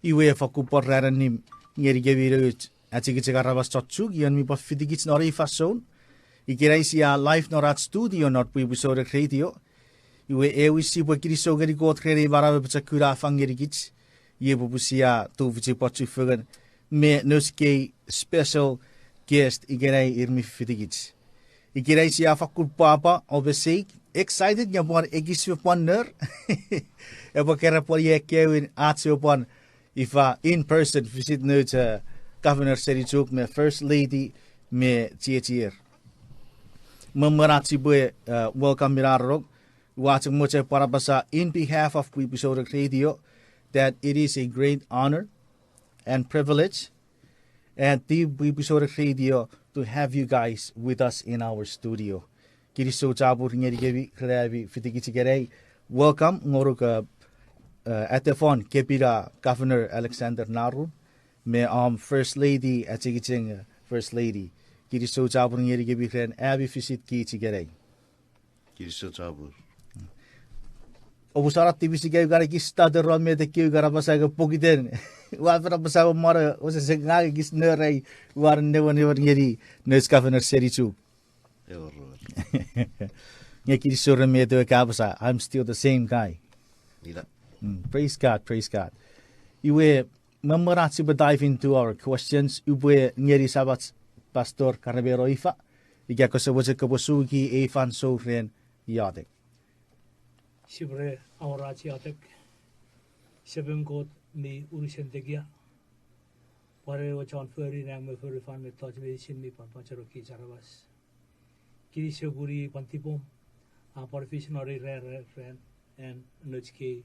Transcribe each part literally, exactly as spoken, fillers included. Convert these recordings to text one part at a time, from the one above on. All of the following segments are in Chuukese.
Iwe fakkun pwan ran annim ngenikemi nouch achikicheng aramas chon Chuuk ion mi pwan fitikich non ei fansoun. Ikenai sia live non ach studio non Pwipwi Souneng Radio. Iwe ewe sipwe kinisou ngeni Kot ren ei manau me pochokun a fang ngenikich. Iei popun sia tufichin pwan chufengen me nouch kei special guest ikenai ir mi fitikich. Ikenai sia fakkun pwapwa, oupwe seik, excited nge pwan ekis me pwan nor. Epwe keran pwan iei ekkewe ach sipwe pwan ifa in person visit nouch, eh, Governor seni Chuuk me First Lady me chiechier. Me mwen ach sipwe, eh, welcome minarorong, ua chok mochen pwan apasa in behalf of Pwipwi Souneng Radio that it is a great honor and privilege and team Pwipwi Souneng Radio to have you guys with us in our studio. Kinisou chapur ngenikemi ren ami fitikich ikenai. Welcome ngonuk, eh, eh, Atefon Kepina Governor Alexander Narun me om First Lady, achikicheng, eh, First Lady. Kinisou chapur ngenikemi ren ami visit kich ikenai. Kinisou chapur. Oupwe sona tipis ika ua kan ekis stutter won met ekkewe ua kan apasa nge pokiten ua fen apasa me mwan, wesewesen ngang ekis nor ai ua nonnewenewen ngeni nouch Governor seni Chuuk. Ewer, ewer. Nge kinisou ren met ewe ka apasa, I'm still the same guy. Ina. Mm, praise God, praise God. Iwe, me mwen ach sipwe dive into our questions, upwe ngeni samach Pastor Karameno ifa, ika kose mochen kopwe suki ei fansoun ren iotek. Sipwe awora ach iotek. Semem Kot mi unusen tekia, pwan ewe chon fori nang me fonufan me mettoch meinisin mi pwan pacheno kich aramas. Kinisou pun i pwan tipom a pwan fis non ei ran, ran, ran, an nouch kei,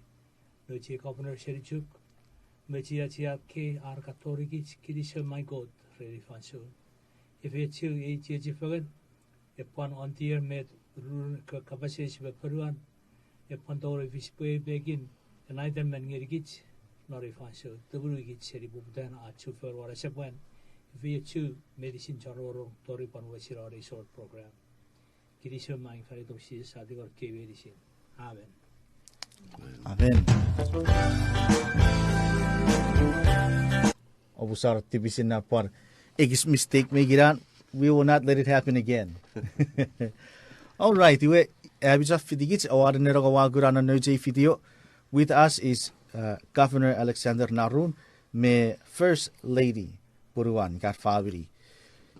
nouch ei Governor seni Chuuk, me chiechiei kei ar ka torikich. Kinisou, my God, ren ei fansoun. Efeiochu ei chiechi fengen, epwe pwan on tier met run ke kapas eis me ponuan, epwe pwan tongeni fis pwe pekin enlightenment ngenikich non ei fansoun. Tumunukich seni poputan ach chufengen won asepwan. Efeiochu meinisin chon rongorong tori pwan wesinon ei short program. Kinisou me fan itom Jises a tingor kei meinisin. Amen. Amen. Oupwe sona tipis ina pwan ekis mistake me ikenai, we will not let it happen again. All right, iwe, ami chon fitikich, oua nennenong oua kuna non nouch ei video. With us is, uh, Governor Alexander Narun me First Lady, punuan, ika famini.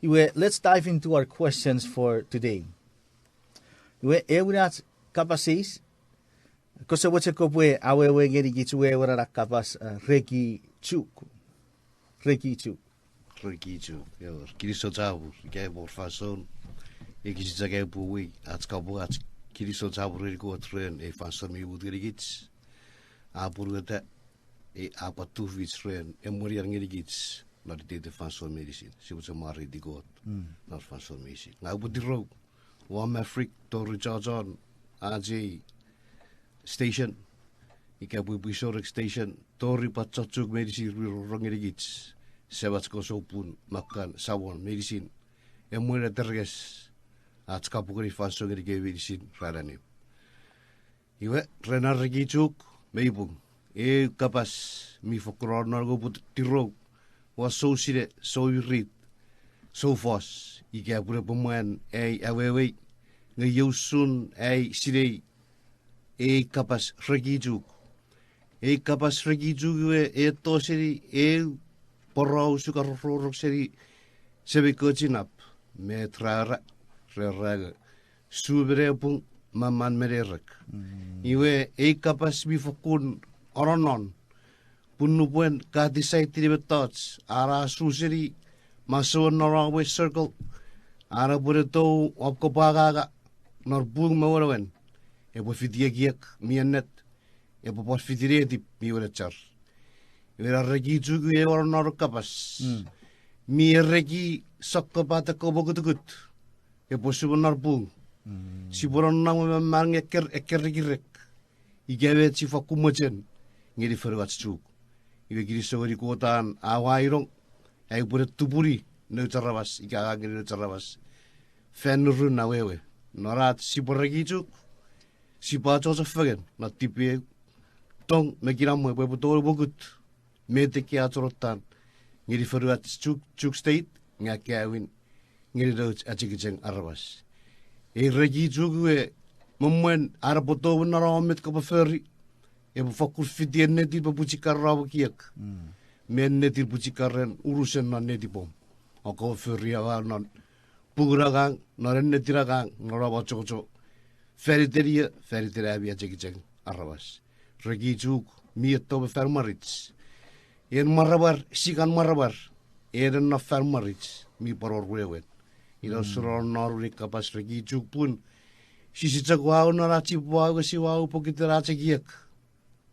Iwe, let's dive into our questions for today. Iwe, ewin ach kapas eis, kose mochen kopwe awewe ngenikich wewen ena kapas, eh, Reki Chuuk. Reki Chuuk. Reki Chuuk. Ewer, kinisou chapur, ika epwe wor fansoun ekis chok aipwe wei ach kapong ach kinisou chapur ngeni Kot ren ei fansoun mi mut ngenikich. A pwonueta, e, a pwan tufich ren emwenien ngenikich non iteiten fansoun meinisin. Sipwe chok mwareiti Kot non fansoun meinisin. Ngang upwe tirou won Maverick tori chochon ach ei station, ika Pwipwi Souneng station, tori pwan chon Chuuk meinisin mi rongorong ngenikich, Semach kosopun me kan Samon meinisin, emwen, terenges, ach kapong ngeni fansoun ngenikemi meinisin ran annim. Iwe, ren ar Reki Chuuk, mei pung, eu kapas mi fokkun nongonong upwe tirou, ua sou sinei, sou mirit, sou fos, ika pun epwe mwan ai awewei, nge iei usun ai sinei ei kapas Reki Chuuk. Ei kapas Reki Chuuk iwe eto seni eu poraus ua kan rongorong seni semei kewe chinnap, met ra era, ra era nge, su me ne pung, maman me ne rek. Iwe ei kapas mi fokkun anonon, pun nupwen ka decide-ini mettoch, a na su seni, masouen non omw circle, a na pwe ne tou om kopwe anganga non pung me wenewen, epwe fiti ekiek mi ennet, epwe pwan fiti netip mi wenechar. Iwe ena Reki Chuuk iwe eu anonon kapas mi ereki sokkopat ekkewe mokutukut. epwe sumon non pung. Sipwe nonnom me mange eker, ekerekirek. Ika met si fakkun mochen ngeni fonuach Chuuk. Iwe kinisou ngeni Kot an a wainong, ai upwene tupuni nouch aramas, ika angang ngeni nouch aramas. Fan nurun awewe. Non ach sipwe rekichuk, sipwe achocho fengen non tipeeu, tong me kinamwe pwe epwe tongeni mokut met ekkei ach orotan ngeni fonuach Chuuk, Chuuk State, nge akkaewin ngeni nouch achengicheng aramas. Ei rekichuk iwe, me mwen an epwe tongeni nonnom met kopwe fori, epwe fakkun fiti ennetin pwe pwichikar ra ekiek. Me ennetin pwichikaren unusen non netipom. O kopwe fori angang non pungun angang, non ennetin angang, non om achocho. Fan iten ie, fan iten ami achengicheng aramas. Rekichuk mi etto me fan mwarich. En mwaramwar, sikan mwaramwar. En ena fan mwarich, mi pwan wor wewen. Ina usun non nonun ei kapas rekichuk pun, sise chok wau non ach sipwe wau nge si wau pokiten ach ekiek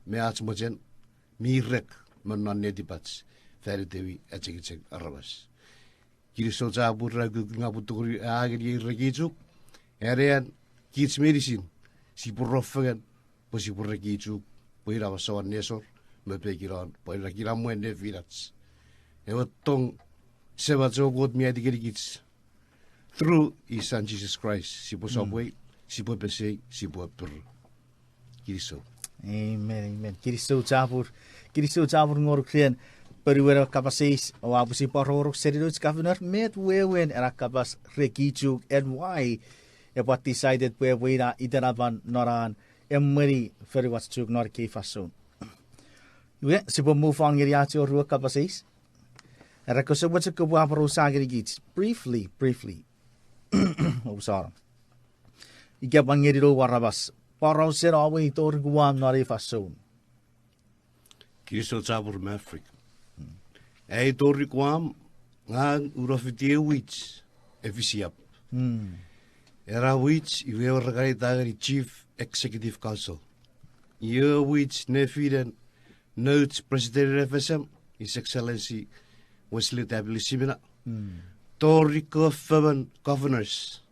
me ach mochen, mi rek me non netipach, fan itemi achengicheng aramas. Kinisou chapur ren ukukun ngang upwe tongeni angei ei rekichuk, anean kich meinisin, sipwe rong fengen, pwe sipwe rekichuk, pwe ina masouen nesor me pekin on, pwe ina kinamwen nefinach. Ewe tong Semach ewe Kot mi aiti ngenikich through His Son Jesus Christ, sipwe sopwei, sipwe pesei, sipwe appiru. Kinisou. Amen, amen. Kinisou chapur. Kinisou chapur ngonuk ren ponuen ewe kapas eis, oua pwisin pwan rongorong seni nouch governor met wewen ena kapas rekichuk and why epwe decided pwe epwe ina itenapan non an emweni fonuach Chuuk non ekkei fansoun. Iwe, sipwe move on ngeni ach ewe oruan kapas eis. Era kose mochen kopwe aporausa ngenikich briefly, briefly. Oupwe sano. Ika pwan ngeni noum aramas, porausen om we tori Guam non ei fansoun. Kinisou chapur Maverick. Ai tori Guam, ngang ua no fiti ew wich, efisiap. Ena wich iwe ewe ra kan aita ngeni Chief Executive Council. Iwe wich nefinen nouch President F S M, His Excellency Wesley Tabili Simina, tori kewe fomon governors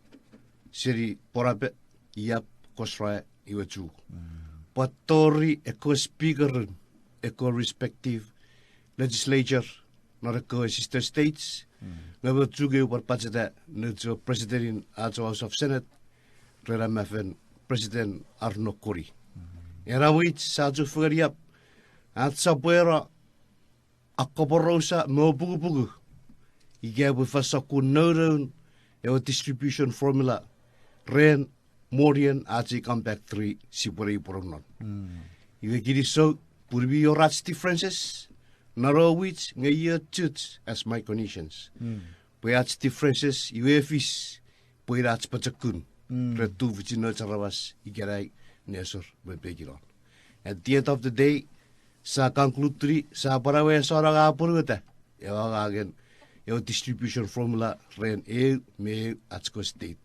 seni Ponape, Iap, Kosrae, iwe Chuuk. Pwan tori ekkewe speaker-un ekkewe respective legislature non ekkewe sister states, nge me Chuuk eu pwan pacheta nouch ewe president-in ach House of Senate, ren anaemon President Arno Kori. Ena wich sa chufengen Iap, ach sopweno akkoporousa me opukupuku ika epwe fan sokkun nounoun ewe distribution formula ren monien ach ei Compact Three sipwene ipwonunon. Iwe kinisou, pun mi wor ach differences non ewe wich nge iei chuch as Micronesians. Pwe ach differences iwe efis pwe ina ach pochokun ren tufichin nouch aramas ikenai, nesor me pekin on. At the end of the day, sa conclude-ni, sa pwan awesano nge a pwonueta ewe angangen ewe distribution formula ren eu me eu ach kewe state.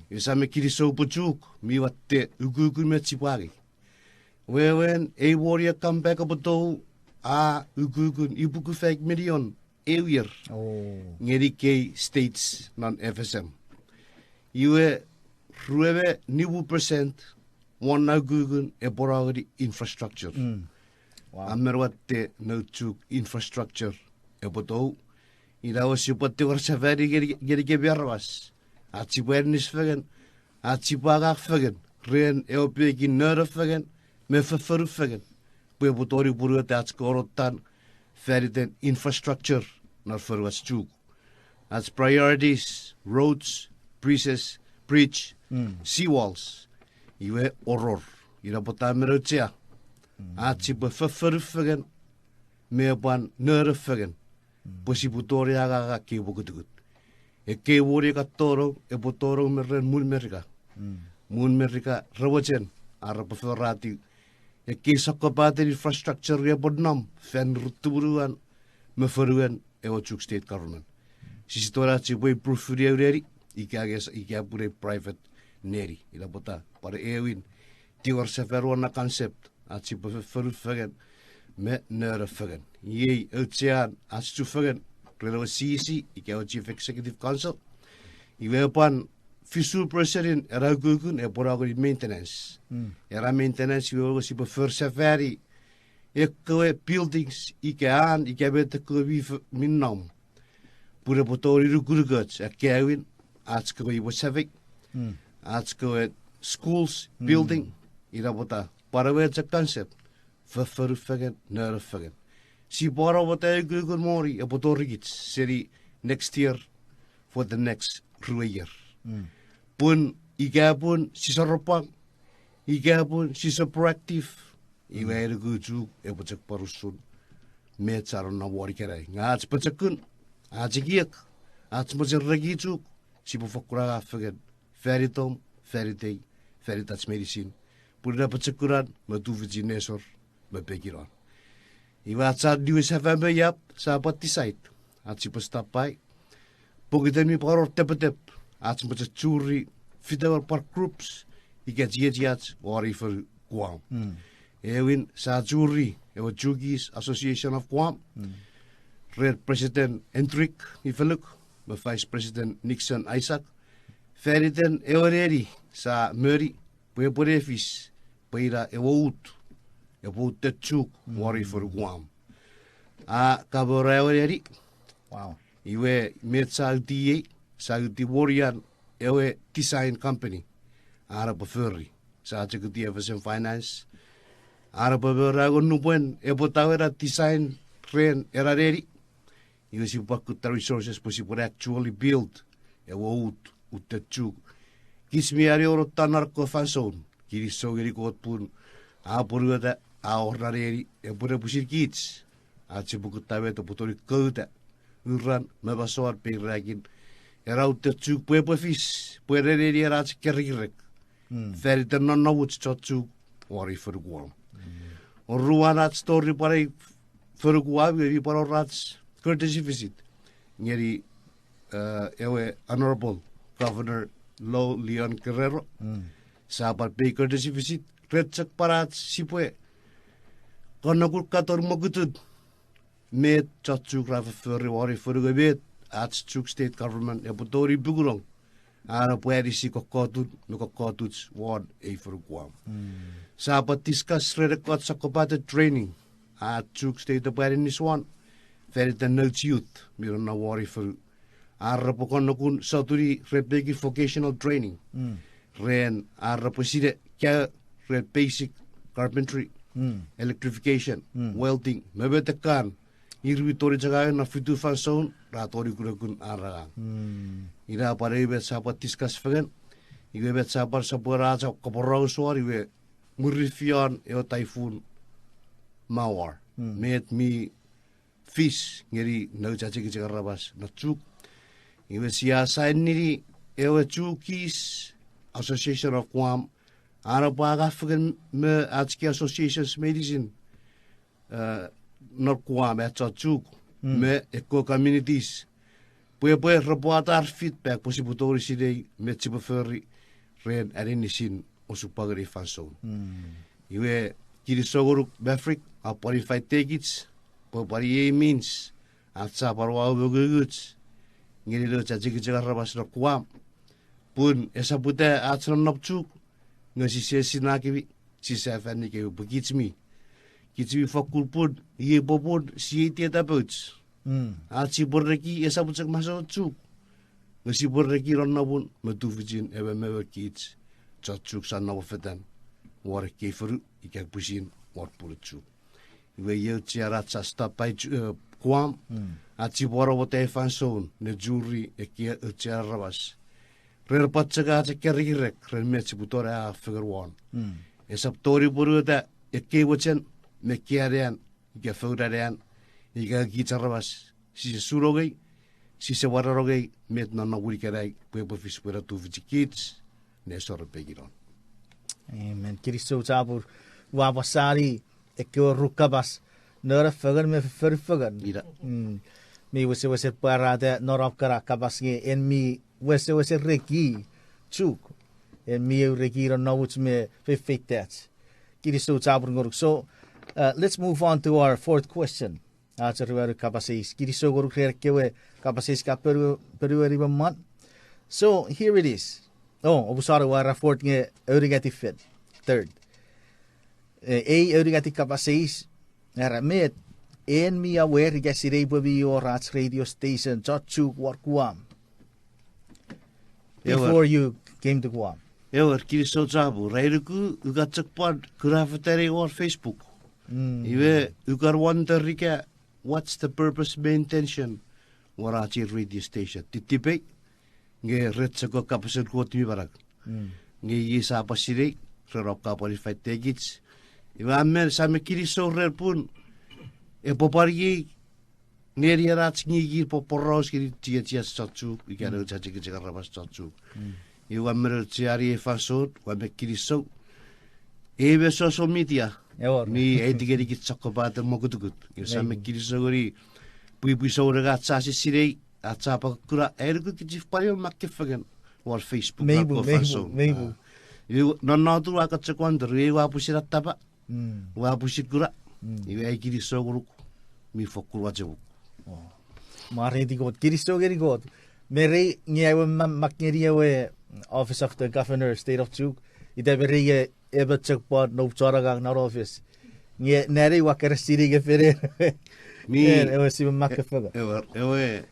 Iwe sa me kinisou pwe Chuuk mi watte ukukun met sipwe angei. Wewen ei monien Compact epwe tou, a ukukun ipuku faik million eu ier ngeni kei states non F S M. Iwe rue me nimu percent won na ukukun epwe no ngeni infrastructure. A men watte nouch Chuuk infrastructure epwe tou. Ina ewe sipwe tingor sefani ngeni, ngeni kemi aramas. Ach sipwe aninis fengen, ach sipwe angang fengen ren ewe pekin nono fengen me fofforun fengen, pwe epwe tongeni pwonueta ach kewe orotan fan iten infrastructure non fonuach Chuuk. Ach priorities, roads, bridges, bridge, seawalls, iwe oror. Ina pwata a men auchea ach sipwe fofforun fengen me pwan nono fengen, pwe sipwe tongeni anganga ekkei pwokutukut. Ekkei moni ka tonong epwe tonong me ren muun Merika. Muun Merika re mochen ar repwe foratiw ekkei sokkopaten infrastructure epwe nom fan ren tumunuan me fonuen ewe Chuuk State Government. Sise tongeni ach sipwe improve-ni eu neni ika, ika pun ei private neni. Ina pwata pwan aewin tingor sefan won na concept ach sipwe fofforun fengen me nono fengen. Iei auchean ach chufengen ren ewe C E C ika ewe Chief Executive Council. Iwe pwan fisu percent-in ena ukukun epwe no ngeni maintenance. Ena maintenance iwe sipwe for safari ekkewe buildings ika an ika met ekkewe mi f-, mi nom. Pun epwe tongeni nukunukoch, akkaewin ach kewe imwen safei, ach kewe schools, building, ina pwata pwan ewe chok concept, fofforun fengen, nonnom fengen. Sipwe no pwata ukukun moni epwe torikich seni next year for the next rue ier. Pun ika pun sise ropwang, ika pun sise proactive, iwe ai nuku Chuuk epwe chok pwan usun met sa nonnom won ikenai. Nge ach pochokun, ach ekiek, ach mochen reki Chuuk, sipwe fokkun angang fengen, fan itom, fan itei, fan itach meinisin. Pun ina pochokunan me tufichin nesor me pekinon. Iwe ach niwin sefan me iap, sa pwan decide ach sipwe stop by. Pokiten mi pwan wor tepetep, ach mochen churi fitemen pwan groups ika chiechiach won ei fonu Guam. Ewin sa churi ewe Chuukese Association of Guam, ren President Hendrick Ifeluk me Vice President Nixon Isaac. Fan iten ewe neni sa moni pwe epwe ne fis, pwe ina ewe ut, epwe uta Chuuk won ei fonu Guam. A kamora ewe neni. Iwe met sa uti ei, sa uti won ian ewe design company an epwe fori. Sa chok uti F S M Finance an epwe mora nge nupwen epwe tawena design ren ena neni, iwe sipwe kutta resources pwe sipwe ne actually build ewe ut, uta Chuuk. Kich mi anongonong non ekkewe fansoun, kinisou ngeni Kot pun a pwonueta, a wor ena neni epwe ne pwisin kich ach sipwe kutta met epwe tongeni kouta uran me masoan peirakin ena uta Chuuk pwe epwe fis, pwe ena neni ena ach ekiekirek fan iten nonnomuch chon Chuuk won ei fonu Guam. Oruan ach tori pwan ei fonu Guam, iwe mi pwan wor ach courtesy visit ngeni ewe Honorable Governor Lou Leon Guerrero. Sa pwan pay courtesy visit ren chok pwan ach sipwe kon nokun katon mokutun met chon Chuuk ra fofori won ei fonu nge met ach Chuuk State Government epwe tongeni pukunong an epwe anisi kokkotun me kokkotuch won ei fonu Guam. Sa pwan discuss ren ekkoch sokkopaten training ach Chuuk State epwe aninnis won fan iten nouch youth mi nonnom won ei fonu, ar repwe kon nokun sotuni ren pekin vocational training, ren ar repwe sinei kaeo ren basic carpentry, electrification, welding me met ekkan ir mi tongeni chok angei non fitu fansoun ra tongeni kunokun ar angang. Ina pwan ew met sa pwan discuss fengen, iwe met sa pwan sopweno ach kaporausa won iwe mwirin fion ewe taifun Mawar, met mi fis ngeni nouch achikichik aramas non Chuuk. Iwe sia sign-ini ewe Chuukese Association of Guam an epwe angang fengen me ach kei associations meinisin non Guam, ach chon Chuuk me ekkewe communities, pwe epwe repwe wata ar feedback pwe sipwe tongeni sinei met sipwe fori ren aninisin osupwangen ei fansoun. Iwe kinisou ngonuk Maverick, a pwan invite-ekich pwe pwan iei means ach sa pwan uwau mongunguch ngeni nouch achikichik aramas non Guam, pun esap ita ach nonnom Chuuk nge sise sinei akemi, sise afanikemi pwe kich mi, kich mi fokkun pun, iei popun sia itieta pouch. Ach sipwe reki esap chok masouen Chuuk, nge sipwe reki nonnomun me tufichin emon me emon kich chon Chuuk sa nom fetan won ekkei fonu ika pwisin won pwunun Chuuk. Iwe iei auchean ach sa stop by Guam, ach sipwe wor ei fansoun ne churi ekkei auchean aramas ren pwan chok ach ekiekirek ren met sipwe tongeni angang fengen won. Esap tongeni pwonueta ekkei mochen me ekkei anean ika foun anean ika kich aramas, sise sunongei, sise wanongei met nonnomun ikenai pwe epwe fis pwe epwe tufichi kich nesor me pekinon. Amen. Kinisou chapur. Ua pwan sani ekkewe ru kapas, nonnom fengen me fofforun fengen. Mi wesewesen pwarata nonnom kana kapas nge en mi wesewesen reki Chuuk, en mi eu reki nonnomuch me fefeitach. Kinisou chapur ngonuk. So, let's move on to our fourth question. Ach aruanu kapas eis. Kinisou ngonuk ren ekkewe kapas eis ka ponueni me mwan. So here it is. O, omusano ua era fourth nge aunungatin fen. Third. E, ei aunungatin kapas eis, era met, en mi aware ika sinei pwe mi wor ach radio station chon Chuuk won Guam? Before you came to Guam. Ewer, kinisou chapur. Ai nuku, ua kan chok pwan kuna fetanei won Facebook. Iwe, ua kan wonder ika, what's the purpose, main intention, won ach ei radio station? Titipei, nge ren chok kapasen Kot mi manau. Nge iei sa pwan sinei, ren om ka pwan invite-ekich. Iwe a men, sa men kinisou ren pun, epwe pwan iei, nenian ach ngikin pwe poraus ngeni chiechiach chon Chuuk, ika nouch ach ekichek aramas chon Chuuk. Iwe ua men aucheani ei fansoun, ua men kinisou. Ei me social media, mi aiti ngenikich sokkopaten mokutukut. Iwe sa men kinisou ngeni pwipwi souneng ach sa sinei, ach sa pwan kuna, ai nuku kich pwan ewe makkefengen won Facebook non fansoun. Iwe non notun ua kan chok wonder, iwe ua pwisin attapa, ua pwisin kuna, iwe ai kinisou ngonuk, mi fokkun wachemuk. Mwareiti Kot, kinisou ngeni Kot. Me rei nge ai we mak ngeni ewe Office of the Governor, State of Chuuk, ita me rei e emon chok pwan noum chon angang non office. Nge nanei ua keran sinei nge fene ewe sipwe makkefengen. Ewer, ewe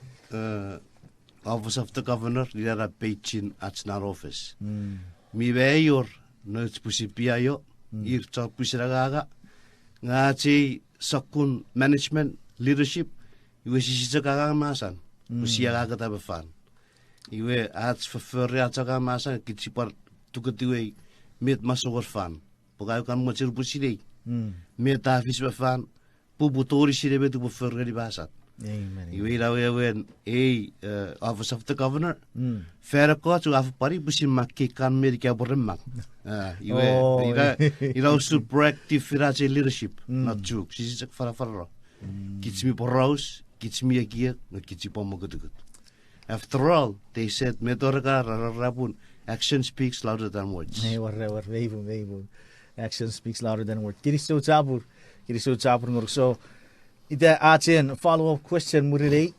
Office of the Governor, ina na peichin ach non office. Mi wor nouch pwisin P I O, ir chon pwisin anganga. Nge ach ei sokkun management, leadership, iwe sise chok angang me asan, pwe sia anganga ta me fan. Iwe ach fofori ach angang me asan, kich sipwe tukutiw ei met masouer fan. Pwe ka ua kan mochen upwe sinei met a fis me fan, pwe upwe tongeni sinei met upwe fori ngeni me asan. Iwe ina wewen ei Office of the Governor, fan ekkoch ua fopwari pwisin mak kei kan met ika pwe re mak. Iwe ina usun proactive ina ach ei leadership non Chuuk, sise chok fanafanano. Kich mi poraus, kich mi ekiek, nge kich sipwe mokutukut. After all, they said, met oreka ra, ra, ra pun, action speaks louder than words. Ewer, ewer, mei pung, mei pung. Action speaks louder than words. Kinisou chapur, kinisou chapur ngonuk. So ita ach ei follow-up question mwirin ei,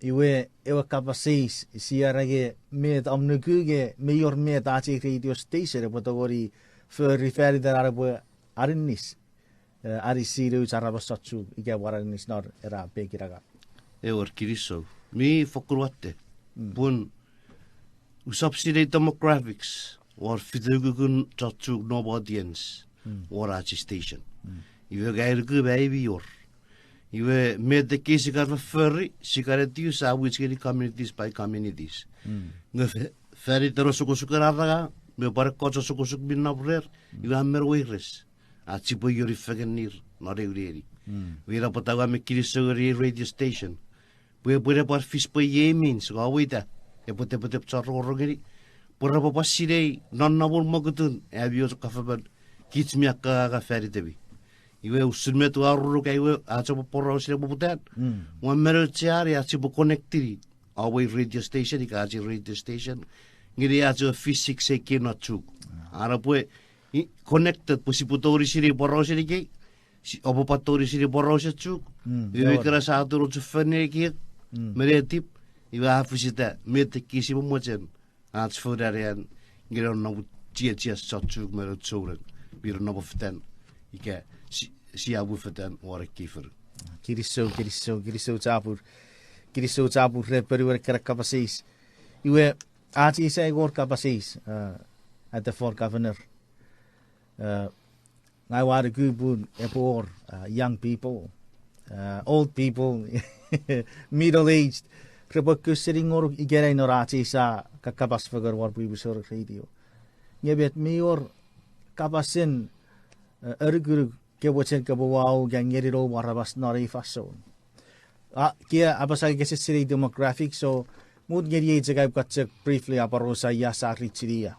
iwe ewe kapas eis, sia era nge met om nuku nge mei wor met ach ei radio station epwe tongeni fori fan iten an epwe aninnis, anisi nouch aramas chon Chuuk ika pwan aninnis non ena pekin angang. Ewer, kinisou. Mi fokkun watte. Pun usap sinei demographics, wor fite ukukun chon Chuuk normal audience won ach ei station. Iwe ngang nuku me ai mi wor. Iwe met ekkei sia kan fofori, sia kan etiw, sa mwich ngeni communities by communities. Nge fan iten osukosuken ar angang me pwan ekkoch osukosuk mi nom rer, iwe a men weires ach sipwe ioni fengenir non eu neni. Iwe ina pwata ua men kinisou ngeni ei radio station, pwe epwe ne pwan fis pwe iei means, nge weita, epwe tepetep chon rongorong ngeni, pwe repwe pwan sinei non nonnomun mokutun ami och government, kich mi akkanganga fan itemi. Iwe usun met ua ururuk ai we ach sipwe poraus ne poputan, ua men aucheani ach sipwe connectini ewe radio station ika ach ei radio station ngeni ach ewe V six A K non Chuuk. An epwe connected pwe sipwe tongeni sinei porausen ikei, oupwe pwan tongeni sinei porausen Chuuk. Iwe kena sa tongeni chufengen ekiek me netip, iwe a fisita met ekkei sipwe mochen ach fori anean ngeni nonnomun chiechiach chon Chuuk me nouch souneng mi nonnom fetan, ika sia pwe fetan won ekkei fonu. Kinisou, kinisou, kinisou chapur. Kinisou chapur ren ponuen ekkena kapas eis. Iwe ach ei sa wor kapas eis, at the former governor, ngang ua nuku pun epwe wor young people, old people, middle aged, repwe koseni ngonuk ikenai non ach ei sa kakkapas fengen won pwipwi souneng radio. Nge met mi wor kapasen anukunuk ke mochen kopwe wau ika ngeni noum aramas non ei fansoun? Ke apasa kese sinei demographic, so mut ngeniei chok ai upwe kan chok briefly aporausa ia sa richini ia.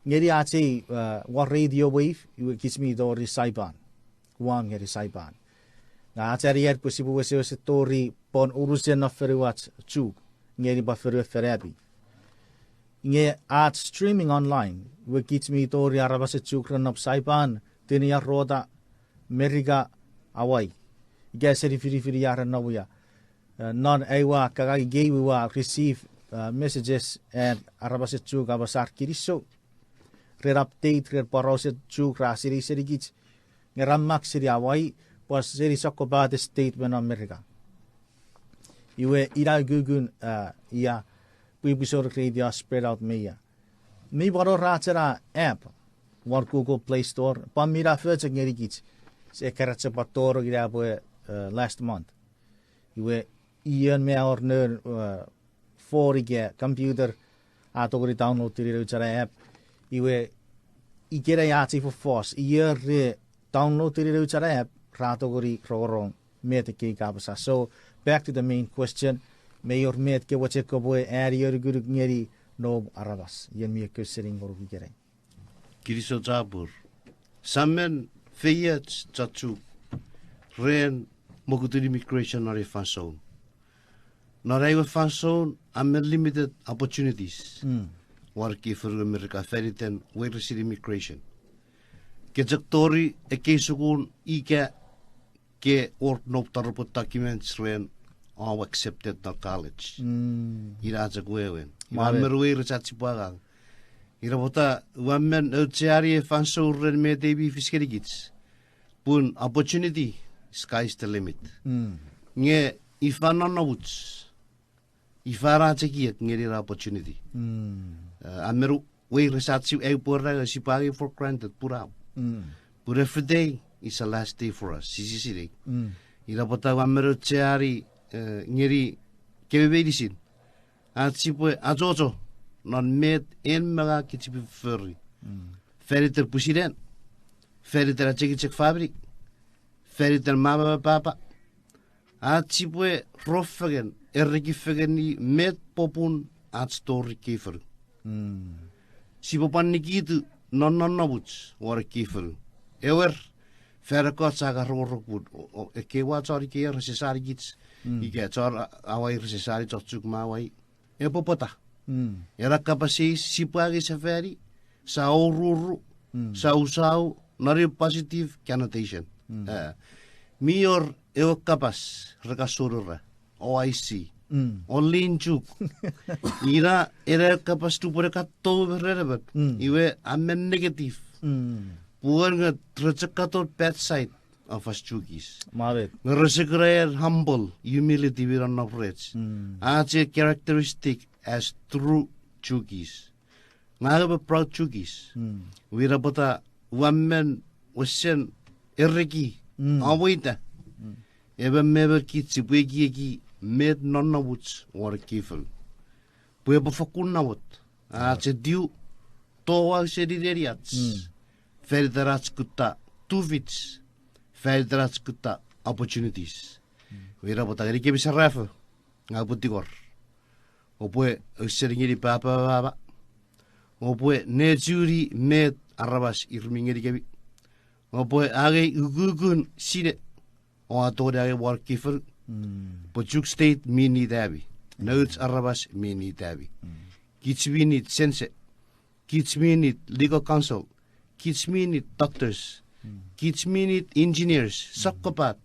Ngeni ach ei won radio wave, iwe kich mi tori Saipan, Guam ngeni Saipan. Nge ach anean pwe sipwe wesewesen tori pwan unusen non fonuach Chuuk ngeni pwan fonuen Fanapi. Nge ach streaming online, iwe kich mi tori aramasen Chuuk ren nonnom Saipan, Tinian Rota, Merika, Hawaii, ika seni finifinia ren nonnom ia. Non ai ua kangakei iwe ua receive messages an aramasen Chuuk apasa ar kinisou ren update ren porausen Chuuk ra sinei senikich, nge ra mak seni Hawaii, pwan seni sokkopaten state me non Merika. Iwe ina ukukun ia pwipwi sou radio spread out me ia. Mi pwan wor ach ena app won Google Play Store, pwan mi nafochok ngenikich, se ekkana chok pwan tonong ina pwe last month. Iwe ion me a wor noun phone ika computer a tongeni download-ini nouch ena app. Iwe ikenai ach ei fofos, ion re download-ini nouch ena app ra tongeni rongorong met ekkei kapas a. So, back to the main question, mei wor met ke mochen kopwe ani anukunuk ngeni noum aramas, ion mi ekkewe sening ngonuk ikenai? Kinisou chapur. Sa men feioch chon Chuuk ren mokutun immigration non ei fansoun. Non ai we fansoun a men limited opportunities won ekkei fonu America fan iten weiresin immigration. Ke chok tori ekkei sukun ika ke wor noum taropwe documents ren om accepted non college. Ina chok wewen. Ua men weires ach sipwe angang. Ina pwata ua men aucheani ei fansoun ren met ei mi fis ngenikich. Pun opportunity, sky's the limit. Nge ifa nonnomuch, ifa ach ekiek ngeni ena opportunity? A men weires ach si, aupwe era nge sipwe angei for granted, pun a, pun every day is a last day for us, sise sinei. Ina pwata ua men aucheani ngeni kewe meinisin ach sipwe achocho non met en me ngang kich sipwe fori. Fan iten pwisin en, fan iten achengicheng famini, fan iten mama me papa, ach sipwe rong fengen, eriki fengeni met popun ach tori ekkei fonu. Sipwe pwan nikitu non nonnomuch won ekkei fonu. Ewer, fan ekkoch sa kan rongorong pun ekkei ua chon ikei rese sani kich, ika chon Hawaii rese sani chon Chuuk me Hawaii. Epwe pwata? Ena kapas eis sipwe angei sefani, sa oururu, sa usau non eu positive connotation. Mi wor ewe kapas re kan sonora, O I C, only in Chuuk. Ina ena ewe kapas nupwen e kan tou me ren emon, iwe a men negative. Pun nge re chok katon bad side of us Chuukese. Nge rese kuna humble, humility mi nonnom rech. Ach characteristic as true Chuukese. Ngang emon proud Chuukese. Iwe ina pwata ua men wesen eriki, amweita emon me emon kich sipwe ekieki met nonnomuch won ekkei fonu. Pwe epwe fokkun namot ach etiw toau seni neniach, fan iten ach kutta tufich, fan iten ach kutta opportunities. Iwe ina pwata ngenikemi serafo, ngang upwe tingor, oupwe ausening ngeni papa me mama, oupwe nechuni met aramas ir mi ngenikemi, oupwe angei ukukun sine oua tongeni angei won ekkei fonu. Pwe Chuuk State mi need ami. Nouch aramas mi need ami. Kich mi need sense. Kich mi need legal counsel. Kich mi need doctors. Kich mi need engineers, sokkopat.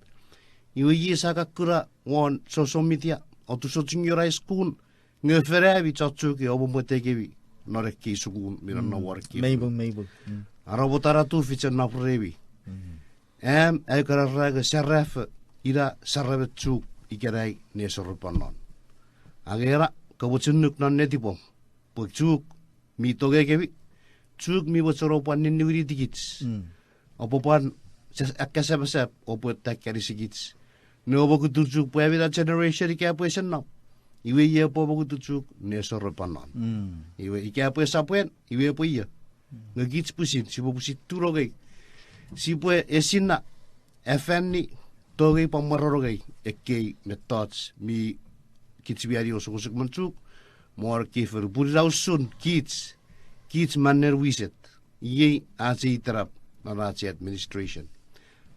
Iwe iei sa kan kuna won social media, otusochun your high school, nge fen ami chon Chuuk oupwe mwetekemi non ekkei sukun mi nonnom won ekkei fonu. Aropwotana tufichin nap remi. Am ai kan era nge serafo, ina saramen Chuuk ikenai nesoropon non. Angei ena kamochunuk non netipom, pwe Chuuk mi tongei kemi, Chuuk mi mochen oupwe pwan niwinitikich, oupwe pwan akkasapasap, oupwe takkanisikich. Ne omokutu Chuuk pwe ami na generation ika epwe ese nom, iwe iei epwe omokutu Chuuk nesoropon non. Iwe ika epwe esapw en, iwe epwe io. Nge kich pwisin sipwe pwisin tu rongei, sipwe esinna, afanni, tongei pwan mwaronongei ekkei mettoch mi kich mi ani osukosuk me non Chuuk me won ekkei fonu. Pun ina usun kich, kich mannen wiset. Iei ach ei itenap non ach administration.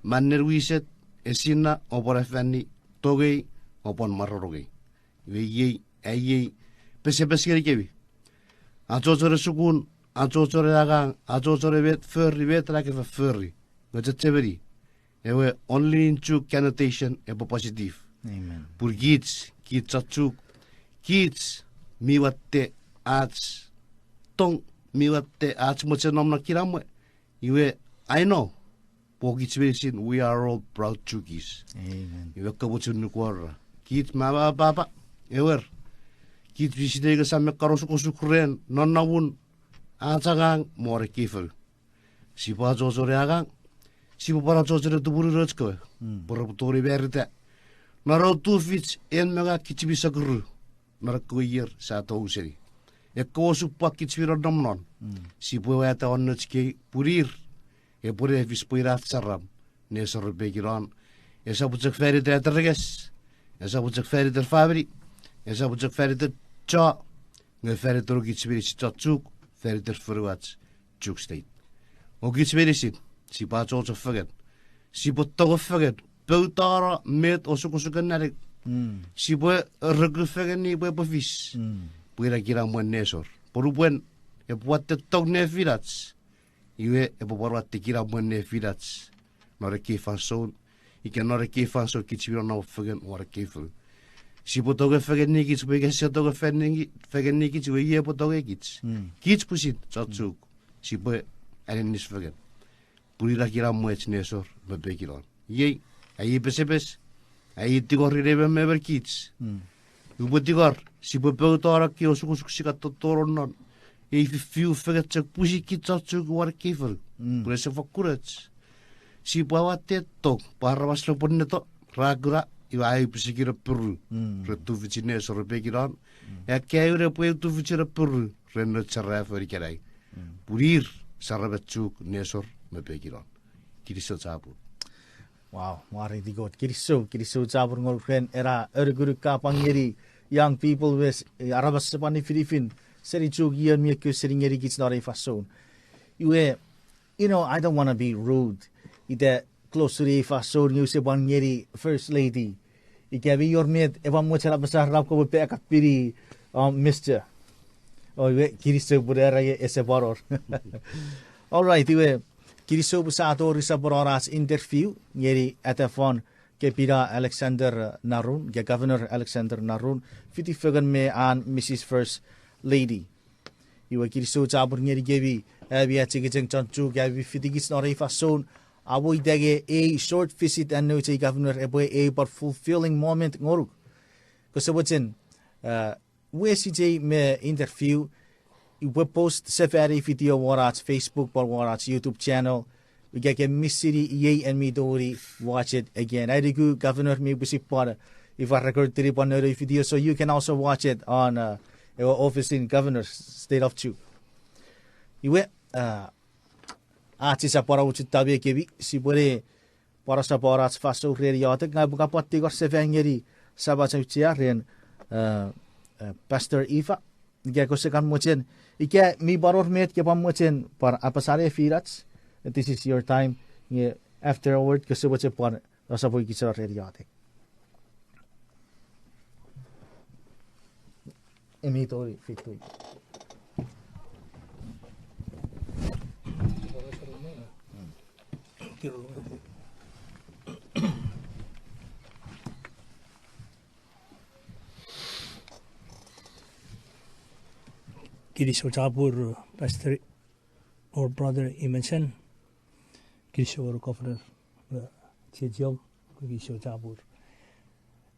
Mannen wiset, esinna, oupwe afanni, tongei, oupwe mwaronongei. Iwe iei, iei pesepes ngenikemi. Achocho ne sukun, achocho ne angang, achocho ne met fori, met na ke fofori. Nge chechemeni, ewe only in Chuuk connotation epwe positive. Pun kich, kich chon Chuuk, kich mi watte ach tong, mi watte ach mochen nom non kinamwe, iwe, I know, pwe kich meinisin, we are all proud Chuukese. Amen. Iwe, kamochun nuku ra. Kich mama papa, ewer. Kich mi sinei nge sa mekkar osukosuk ren nonnomun ach angang me won ekkei fonu. Sipwe achocho ne angang, sipwe pwan achocho ne tumunu nouch kewe. Mm. Pwe repwe tongeni marita. Non ewe tufich en me ngang kich mi sakuru non ekkewe ier sia tou seni. Ekkewe osupwang kich mi nonnom non. Mm. Sipwe wata won nouch kei pun ir epwe ne fis pwe ina ach saram nesor me pekin on. Esap chok fan iten aterenges, esap chok fan iten famini, esap chok fan iten cho, nge fan iten kich meinisin chon Chuuk, fan iten fonuach Chuuk State. O kich meinisin, sipwe achocho fengen. Sipwe tong fengen, poutano met osukosuken naning. Mm. Sipwe reku fengeni pwe epwe fis. Mm. Pwe ina kinamwen nesor. Pwe nupwen epwe watte tong nefinach, iwe epwe pwan watte kinamwen nefinach non ekkei fansoun, ika non ekkei fansoun kich mi nonnom fengen won ekkei fonu. Sipwe tong fengeni kich pwe ika sise tong fengeni, fengeni kich iwe iei epwe tongei kich. Mm. Kich pwisin chon Chuuk, sipwe aninis fengen. Pun ina kinamwech nesor me pekin on. Iei, ai pesepes, ai tingor ren emon me emon kich. Mm. Upwe tingor, sipwe poutano ekkei osukosuk sia kan tottonong non. Ei fifiu fengen chok pwisin kich chon Chuuk won ekkei fonu. Mm. Pwe ese fokkun och. Sipwe watte tong, pwe aramas repwe neto, ra kuna, iwe ai pisekin appiru. Mm. Ren tufichin nesor me pekin on. Mm. Akkaewin epwe eu tufichin appiru ren nouch serafo ikenai. Mm. Pun ir saramen Chuuk nesor me pekin on. Kinisou chapur. Wow, mwareiti Kot. Kinisou, kinisou chapur ngonuk ren ena anukunuk ka pwan ngeni young people me s-, eh, aramas ese pwan nifinifin seni Chuuk ion mi ekkewe seni ngeni kich non ei fansoun. Iwe, you know, I don't wanna be rude. Ita close to ei fansoun nge use pwan ngeni First Lady. Ika mi wor met epwe mochen apasa, nap kopwe back up-ini, um, Mister. O, iwe, kinisou pun era nge ese pwan wor. All right, iwe, kinisou pwe sa tori sopwunon ach interview ngeni Atafon Kepina Alexander Narun, ika Governor Alexander Narun, fiti fengen me an Missus First Lady. Iwe kinisou chapur ngenikemi, ami achengicheng chon Chuuk, ami fitikich non ei fansoun, amo ita nge ei short visit an nouch ei governor epwe ei pwan fulfilling moment ngonuk. Kose mochen, uh, wesichei me interview, upwe post sefan ei video won ach Facebook, pwan won ach YouTube channel. Ika ke missini iei, en mi tongeni watch it again. Ai nuku governor mi pwisin pwan, ifa, record-ini pwan non ei video, so you can also watch it on, uh, ewe office in Governor, State of Chuuk. Iwe, uh, ach sisap pwan amuchutta me kemi, sipwene pwan asapwan ach fansoun ren iotek, ngang upwe kan pwan tingor sefan ngeni samach auchea ren, uh, uh, Pastor Eva. Ika kose kan mochen, ika mi pwan wor met ke pwan mochen pwan apasa nefinach, this is your time. Nge afterward kose mochen pwan asapwan kich ren iotek. Emi tori fitui. Kinisou chapur, Pastor or Brother Emerson. Kinisou, Governor, uh, Chiechom, kinisou chapur.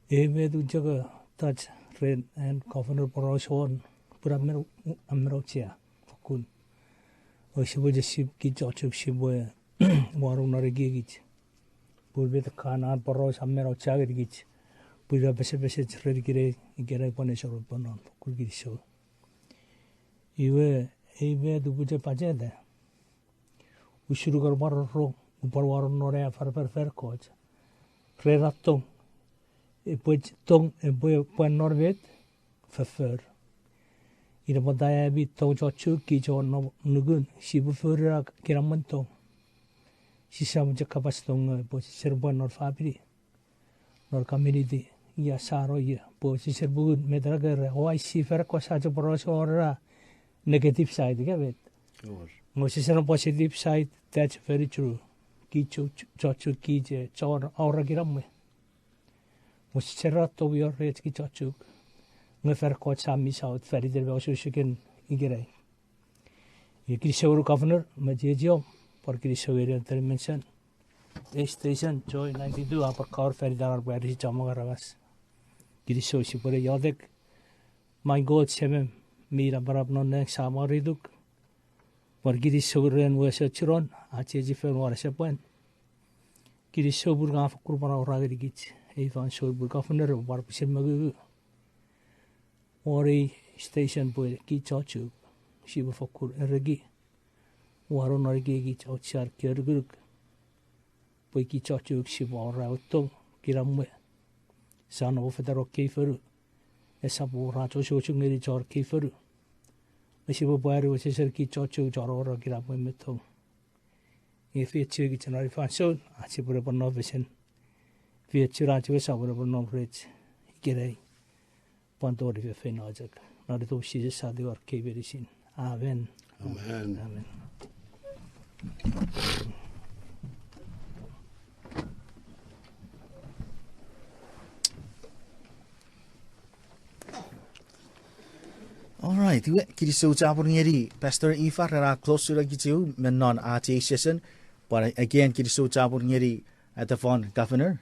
Ei met uchok touch ren an Governor poraus won, pun a men, a men auchea fokkun. O sipwe jesip kich chon Chuuk sipwe wanong non ekiekich. Pun met kan an poraus a men auchea ngenikich. Pun a pesepesech ren ikenai, ikenai pwan esor pwan non, fokkun kinisou. Iwe, ei met upwe chok pacheta. Usun nukun pwan rong, upwe pwan wanong non ei afanafan fan ekkoch. Ren ena tong. Epwe ch-, tong, epwe pwan non met, foffor. Ina pwata ami tong chon Chuuk, kich chon nom nukun, sipwe fori ena kinamwen tong. Sisap chok kapas tong, epwe sise pwan non famini. Non community, ia sano ia, pwe sise pungun met ena kere, o ai si fan ekkoch sa chok poraus won ena negative side, ika met. Nge sise non positive side, that's very true. Kich chon Chuuk, kich chon aura kinamwe. Nge sise ra tomi orech kich chon Chuuk. Nge fan ekkoch sa mi saut fan iten me osukosuken ikenai. Iwe kinisou ngeni governor me chiechiom, pwan kinisou ngeni Anthony Minson, A Station, Joy ninety-two, a pwan kawor fan iten ar pwari si chommong aramas. Kinisou sipwene iotek. Maing Kot Semem mi napanap non nang, sa mwareituk. Pwan kinisou ren wesen chinon, ach chiechi fen won asepwan. Kinisou pun ka fokkun pwan awora ngenikich ei fansoun pun governor epwe pwan pwisin mongungu won ei station pwe kich chon Chuuk sipwe fokkun ereni, wanong non ekiekich auchean kei anukunuk, pwe kich chon Chuuk sipwe awora ewe tong, kinamwe, sa nom fetano kei fonu, esap wor ach osukosuken ngeni chon kei fonu, nge sipwe pwari wesewesen kich chon Chuuk chon awora kinamwe me tong. Nge efeiochukich non ei fansoun, ach sipwene pwan nom fesen. Efeiochun ach we Samon epwe nom rech ikenai, pwan tori feinfeino chok. Non iten Jises sa tingor kei meinisin. Amen. Amen. Amen. All right, iwe, kinisou chapur ngeni Pastor Ifa ren a close ura kicheu me non ach ei session. Pwan again, kinisou chapur ngeni atefan governor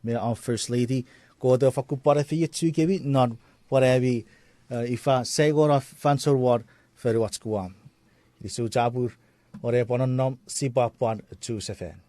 me our First Lady. Kot epwe fakkun pwan efeiochu kemi non pwan ami, eh, ifa, saingono fansoun won fonuach Guam. Kinisou chapur, ore pwan nonnom, sipwe pwan chusefan.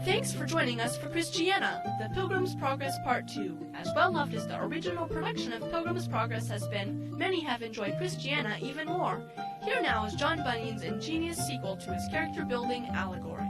Thanks for joining us for Christiana, The Pilgrim's Progress Part two. As well loved as the original production of Pilgrim's Progress has been, many have enjoyed Christiana even more. Here now is John Bunyan's ingenious sequel to his character-building allegory.